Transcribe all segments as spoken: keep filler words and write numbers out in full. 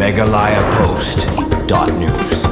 Meghalaya Post dot news.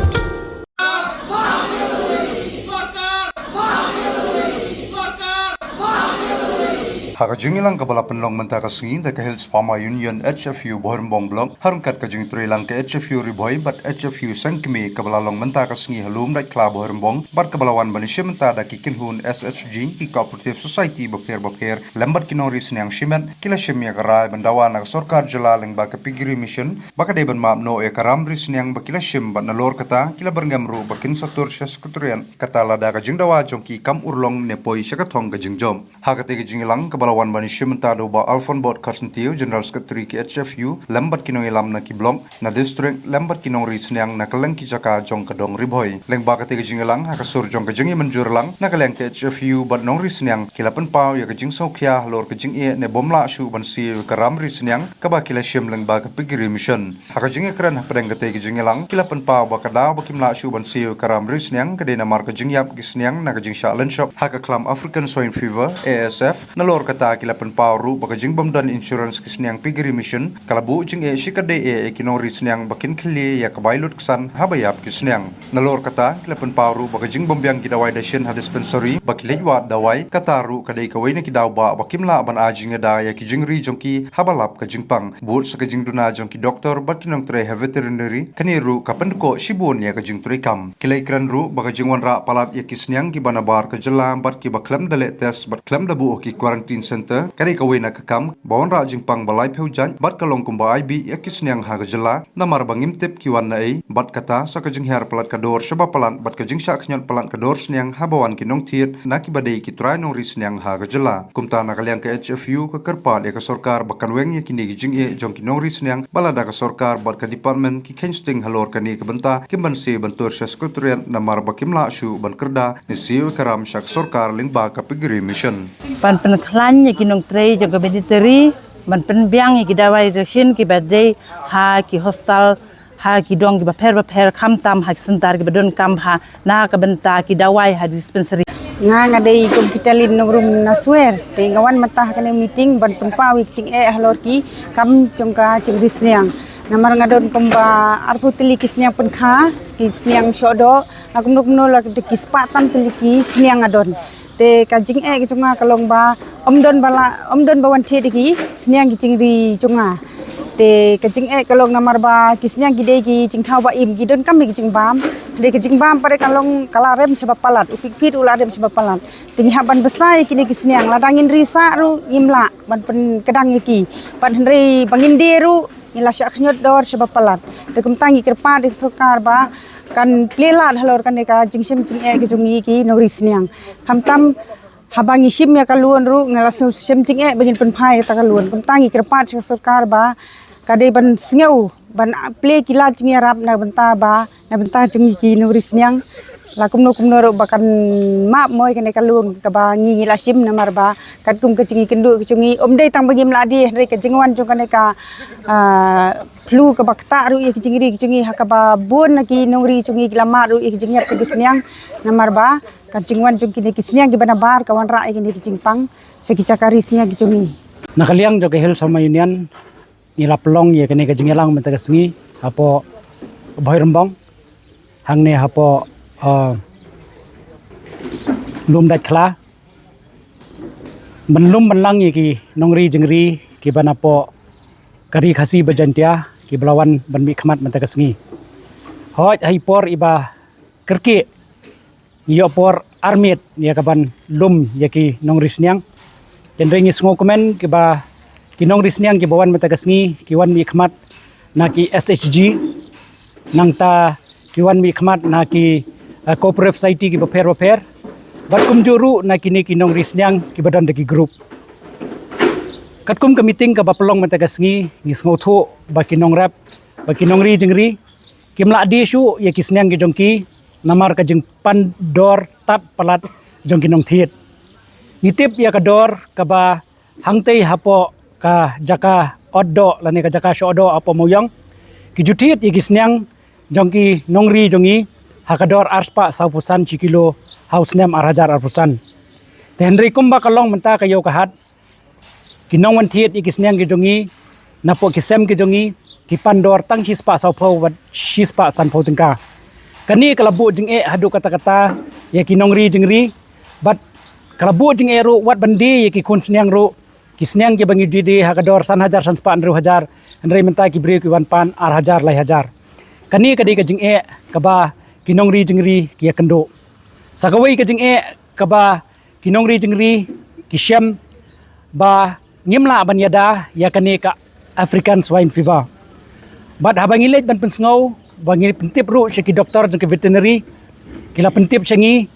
Ha ka jingïalang kaba la pynlong mynta ka sngi da ka Hills Farmer Union H F U Bhoirymbong Block, ha ryngkat ka jingtrei lang ka H F U Ri Bhoi bad H F U Seng Kmie kaba la long mynta ka sngi ha Lumdaitkhla Bhoirymbong, bad kaba la wan ban ïashim bynta da ki kynhun S H G, ki cooperative society bapher bapher, lem bad ki nongri sniang shimet, ki la shim ïa ka rai ban dawa na ka sorkar jylla lyngba ka Piggery Mission ba ka dei ban map noh ïa ka ram ri sniang ba ki la shim, bad nalor kata ki la byrngem ruh ba kin sa tur sha Secretariat, kata lada ka jingdawa jong ki kam urlong ne poi sha ka thong ka jingjop. Ha katei ka jingïalang kaba la wan ban ïashim bynta da u Bah Alphonbot Kharsyntiew, General Secretary ka H F U, lem bad ki nongïalam na ki block, na district, lem bad ki nongri sniang na kylleng ki jaka jong ka dong Ri Bhoi. Lyngba katei ka jingïalang, ha ka sur jong ka jingïamynjur lang na ka liang ka H F U bad nongri sniang, ki la pynpaw ïa ka jingsngewkhia halor ka jingeh ne bym lah shuh ban siew ïa ka ram ri sniang kaba ki la shim lyngba ka Piggery Mission. Ha ka jingïakren hapdeng katei ka jingïalang, ki la pynpaw ba ka daw ba kim lah shuh ban siew ïa ka ram ri sniang ka dei namar ka jingïap ki sniang na ka jingshah lynshop ha ka khlam African Swine Fever, A S F. Nalor kata, ki la pynpaw ruh ba ka jingbym don insurance ki sniang Piggery Mission ka la buh jingeh shikatdei eh ïa ki nongri sniang ba kin khlieh ïa ka bai lut ksan haba ïap ki sniang. Nalor kata, ki la pynpaw ruh ba ka jingbym biang ki dawai dashin ha dispensary ba ki leit wad dawai, kata ruh ka dei kawei na ki daw ba, ba kim lah ban ai jingïada ïa ki jingri jong ki haba lap ka jingpang. Bud sa ka jingduna jong ki doktor bad ki nongtrei ha veterinary, kane ruh ka pyndkoh shibun ïa ka jingtrei kam. Ki la ïakren ruh ba ka jingwanrah palat ïa ki sniang kiba nabar ka jylla bad kiba khlem da leh test bad khlem da buh ha ki quarantine center ka dei kawei na ka kam ba wanrah jingpang ba laiphew jait bad ka long kumba ai bih ïa ki sniang ha ka jylla, namar ba ngim tip ki wan na ei, bad kata sa ka jinghiar palat ka dor shaba palat bad ka jingshah khñiot palat ka dor sniang haba wan ki nongthied na kiba dei ki trai nongri sniang ha ka jylla. Kumta na ka liang ka H F U ka kyrpad ïa ka sorkar ba kan weng ïa kine ki jingeh jong ki nongri sniang, ba lada ka sorkar bad ka department ki kheiñ sting halor kane ka bynta, kim ban siew ban tur sha Secretariat namar ba kim lah shuh ban kyrda ne siew ïa ka ram sha ka sorkar lyngba ka Piggery Mission. Ban pynkhlaiñ ïa ki nongtrei jong ka veterinary, ban pynbiang ïa ki dawai dashin kiba dei ha ki hospital, ha ki dong kiba pher bapher, khamtam ha ki center kiba donkam ha, na ka bynta ki dawai ha dispensary. Nga, nga dei kum Kitalin Nongrum Naswer, te nga wan mynta ha kane meeting ban pynpaw ïa ka jingeh halor ki kam jong ka jingri sniang. Namar nga don kumba arphew tylli ki sniang pynkha, ki sniang shoh doh, la kumno kumno la ki spah tam tylli ki sniang nga don. Te ka jingeh ka jong nga ka long ba ym don ba la, ym don ba wan thied ïa ki sniang ki jingri jong nga. Te ka jingeh ka long namar ba ki sniang ki dei ki jingthaw ba im, ki donkam ïa ki jingbam. Hynrei ka jingbam pat ka long ka la rem shaba palat, u phit phit u la rem shaba palat. Te ngi hap ban bsa ïa kine ki sniang, lada ngin ri sah ruh ngim lah ban pynkdang ïa ki. Pat hynrei ba ngin die ruh ngi la shah khñiot dor shaba palat. Te kumta ngi kyrpad ïa ka sorkar ba kan plie lad halor kane ka jingshim jingeh ka jong ngi ki nongri sniang. Khamtam haba ngi shim ïa ka loan ruh ngi la shim jingeh ba ngin pynphai ïa ka loan. Kumta ngi kyrpad sha ka sorkar ba ka dei ban sngew ban plie ki lad jingïarap na bynta ba, na bynta jong ngi ki nongri sniang. La kumno kumno ruh ba kan map mo ïa kane ka loan kaba ngi, ngi la shim, namar ba katkum ka jingïakynduh ka jong ngi, ym dei tang ba ngim lah die, hynrei ka jingwan jong kane ka, ah, flu kaba ktah ruh ïa ki jingri ki jong ngi, ha kaba bun na ki nongri jong ngi ki la mad ruh ïa ki jingïap jong ki sniang. Namar ba ka jingwan jong kine ki sniang kiba nabar ka wanrah ïa kine ki jingpang sha ki jaka ri sniang ki jong ngi. Na ka liang jong ka Hills Farmer Union, ngi la pynlong ïa kane ka jingïalang mynta ka sngi hapoh Bhoirymbong, hangne hapoh, ah, Lumdaitkhla, ban lum ban lang ïa ki nongri jingri kiba napoh ka Ri Khasi bad Jaintia kiba la wan ban mihkhmat mynta ka sngi. Hooid, ha i por iba kyrkieh, ngi ïoh por ar miet ïa kaban lum ïa ki nongri sniang. Hynrei ngi sngewkmen kiba ki nongri sniang kiba wan mynta ka sngi ki wan mihkhmat na ki S H G, nangta ki wan mihkhmat na ki, eh, cooperative society kiba pher bapher, bad kumjuh ruh na kine ki nongri sniang kiba don da ki group. Katkum ka meeting kaba pynlong mynta ka sngi, ngi sngewthuh ba ki nongrep, ba ki nongri jingri kim lah die shuh ïa ki sniang ki jong ki namar ka jingpan dor tad palat jong ki nongthied. Ngi tip ïa ka dor kaba hangtei hapoh ka jaka ot doh lane ka jaka shoh doh hapoh Mawïong, ki ju thied ïa ki sniang jong ki nongri jong ngi ha ka dor arspah sawphew san shi kilo ha u snem ar hajar arphew san. Te hynrei kumba ka long mynta ka ïew ka hat, ki nongwan thied ïa ki sniang ki jong ngi napoh ki sem ki jong ngi, ki pan dor tang shispah sawphew wat shispah sanphew tyngka. Kane ka la buh jingeh haduh katta katta ïa ki nongri jingri, bad ka la buh jingeh ruh wat ban die ïa ki khun sniang ruh, ki sniang kiba ngi die die ha ka dor san hajar, san spah hynriew hajar, hynrei mynta ki briew ki wan pan ar hajar, lai hajar. Kane ka dei ka jingeh kaba ki nongri jingri ki ïakynduh. Sa kawei ka jingeh kaba ki nongri jingri ki shem ba ngim lah ban ïada ïa kane ka African Swine Fever. Bad haba ngi leit ban pynsngew, ba ngi pyntip ruh sha ki doktor jong ki veterinary, ki la pyntip sha ngi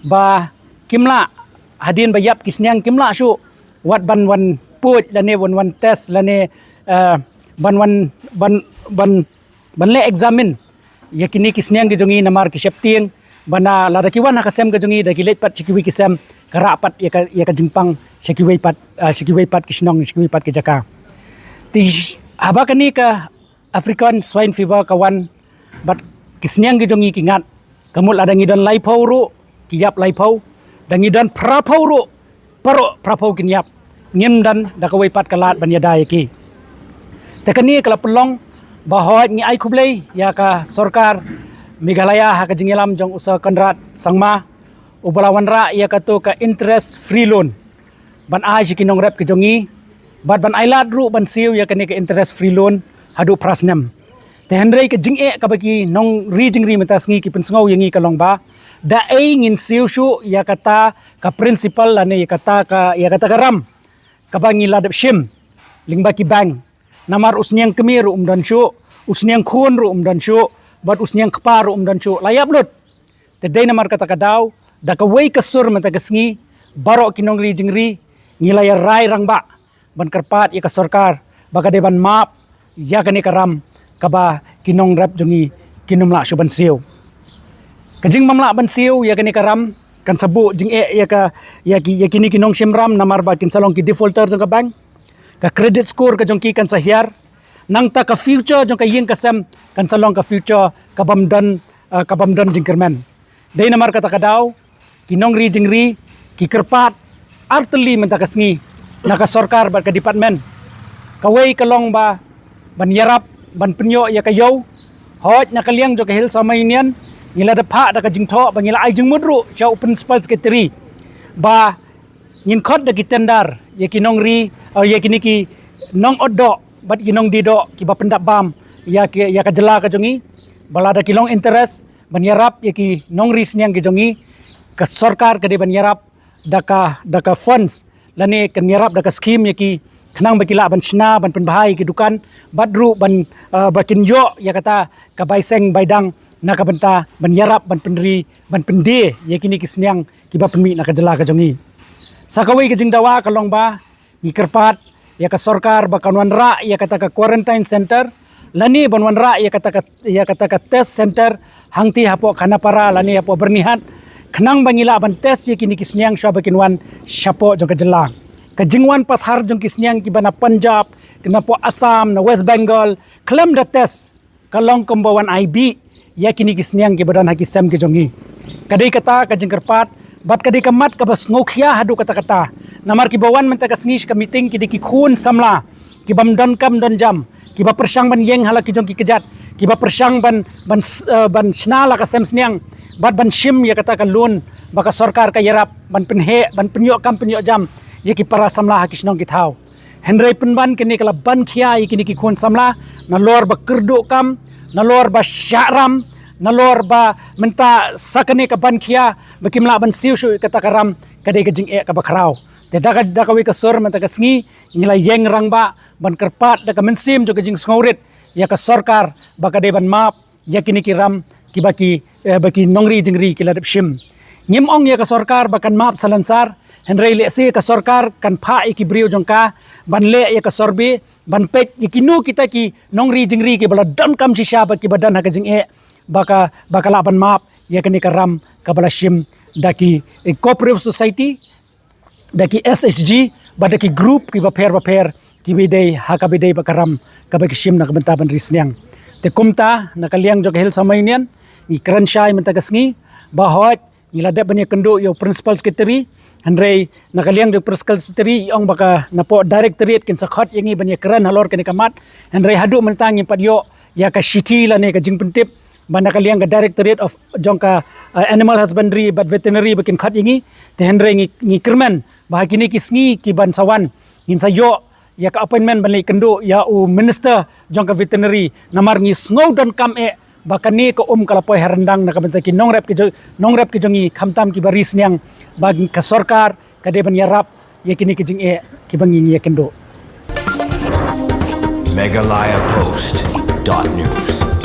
ba kim lah hadien ba ïap ki sniang kim lah shuh wat ban wan puid lane wan wan test lane, eh, ban wan ban ban ban leh examine ïa kine ki sniang ki jong ngi namar ki sheptieng, ba na lada ki wan ha ka sem ka jong ngi da ki leit pat sha kiwei ki sem, ka rah pat ïa ka, ïa ka jingpang sha kiwei pat, ah, sha kiwei pat ki shnong, sha kiwei pat ki jaka. Te haba kane ka African Swine Fever ka wan, bad ki sniang ki jong ngi ki ngat, ka mut lada ngi don laiphew ruh ki ïap laiphew, da ngi don phraphew ruh, baroh phraphew kin ïap. Ngim don da kawei pat ka lad ban ïada ïa ki. Te kane ka la pynlong ba hooid ngi ai khublei ïa ka sorkar Meghalaya ha ka jingïalam jong u Sir Conrad Sangma, uba la wanrah ïa kato ka interest free loan ban ai sha ki nongrep ki jong ngi, bad ban ai lad ruh ban siew ïa kane ka interest free loan haduh phra snem. Te hynrei ka jingeh kaba ki nongri jingri mynta sngi ki pynsngew ïa ngi ka long ba, da ei ngin siew shuh ïa kata ka principal lane ïa kata ka, ïa kata ka ram kaba ngi la dep shim lyngba ki bank. Namar u sniang kmie ruh um don shuh, u sniang khun ruh um don shuh, bad u sniang kpa ruh um don shuh, la ïap lut. Te dei namar kata ka daw, da kawei ka sur mynta ka sngi, baroh ki nongri jingri ngi la ïa rai rangbah ban kyrpad ïa ka sorkar ba ka dei ban map ïa kane ka ram kaba ki nongrep jong ngi kin ym lah shuh ban siew. Ka jingbym lah ban siew ïa kane ka ram kan sa buh jingeh ïa ka, ïa ki, ïa kine ki nongshim ram namar ba kin sa long ki defaulter jong ka bank. Ka credit score ka jong ki kan sa hiar. Nangta ka future jong ka ïing ka sem kan sa long ka future kabym don, eh, kabym don jingkyrmen. Dei namar kata ka daw, ki nongri jingri ki kyrpad artylli mynta ka sngi na ka sorkar bad ka department. Kawei ka long ba ban ïarap ban pynïoh ïa ka ïew. Hooid, na ka liang jong ka Hill Farmer Union ngi la dep phah da ka jingthoh ba ngi la ai jingmut ruh sha u principal secretary ba ngin khot da ki tender ïa ki nongri, eh, ïa kine ki nongot doh bad ki nongdie doh kiba pyndap bam ïa ki, ïa ka jylla ka jong ngi. Ba lada ki long interest ban ïarap ïa ki nongri sniang ki jong ngi, ka sorkar ka dei ban ïarap da ka, da ka funds lane kan ïarap da ka scheme ïa ki khnang ba ki lah ban shna ban pynbha ïa ki dukan, bad ruh ban, eh, ba kin ïoh ïa kata ka bai seng bai dang na ka bynta ban ïarap ban pynri ban pyndie ïa kine ki sniang kiba pynmih na ka jylla ka jong ngi. Sa kawei ka jingdawa ka long ba ngi kyrpad ïa ka sorkar ba kan wanrah ïa kata ka quarantine center lane ban wanrah ïa kata ka, ïa kata ka test center hangtei hapoh Khanapara lane hapoh Byrnihat, khnang ba ngi lah ban test ïa kine ki sniang shuwa ba kin wan shapoh jong ka jylla. Ka jingwan pathar jong ki sniang kiba na Punjab, ki napoh Assam, na West Bengal, khlem da test, ka long kumba wan ai bih ïa kine ki sniang kiba don ha ki sem ki jong ngi. Ka dei kata ka jingkyrpad bad ka dei ka mat kaba sngewkhia haduh katta katta. Namar kiba wan mynta ka sngi sha ka meeting ki dei ki khun samla kibym don kam don jam, kiba pyrshang ban ïeng ha la ki jong ki kjat, kiba pyrshang ban, ban s-, eh, ban shna la ka sem sniang bad ban shim ïa kata ka loan ba ka sorkar ka ïarap ban pynheh, ban pynïoh kam pynïoh jam ïa ki para samla ha ki shnong ki thaw. Hynrei pynban kane ka la ban khia ïa kine ki khun samla, nalor ba kyrduh kam, nalor ba shah ram, nalor ba mynta sa kane ka ban khia ba kim lah ban siew shuh ïa kata ka ram, ka dei ka jingeh kaba khraw. Te da ka, da kawei ka sur mynta ka sngi ngi la ïeng rangbah ban kyrpad da ka mynsiem jong ka jingsngewrit ïa ka sorkar ba ka dei ban map ïa kine ki ram kiba ki, eh, ba ki nongri jingri ki la dep shim. Ngim ong ïa ka sorkar ba kan map salonsar, hynrei lehse ka sorkar kan phah ïa ki briew jong ka ban leh ïa ka survey, ban peit ïa kino kita ki nongri jingri kiba la donkam shisha bad kiba don ha ka jingeh ba ka, ba ka lah ban map ïa kane ka ram kaba la shim da ki, eh, cooperative society, da ki S H G, bad da ki group kiba pher ba pher kiba dei ha kaba dei bad ka ram kaba ki shim na ka bynta ban ri sniang. Te kumta na ka liang jong ka Hill Farmer Union ngi kren shai mynta ka sngi ba hooid ngi la dep ban ïakynduh ïa u principal secretary Hynrei na ka liang jong Principal Secretary i ong ba ka napoh Directorate kin sa khot ïa ngi ban ïakren halor kane ka mat. Hynrei haduh mynta ngim pat ïoh ïa ka shithi lane ka jingpyntip ba na ka liang ka Directorate of jong ka, uh, Animal Husbandry bad Veterinary ba kin khot ïa ngi. Te hynrei ngi, ngi kyrmen ba ha kine ki sngi ki ban sa wan ngin sa ïoh ïa ka appointment ban leit kynduh ïa u Minister jong ka Veterinary, namar ngi sngew donkam eh ba kane ka um ka la poi ha ryndang na ka bynta ki nongrep ki jong, nongrep ki jong ngi, khamtam kiba ri sniang, ba ka sorkar ka dei ban ïarap ïa kine ki jingeh kiba ngi ngi ïakynduh. Meghalaya Post dot news.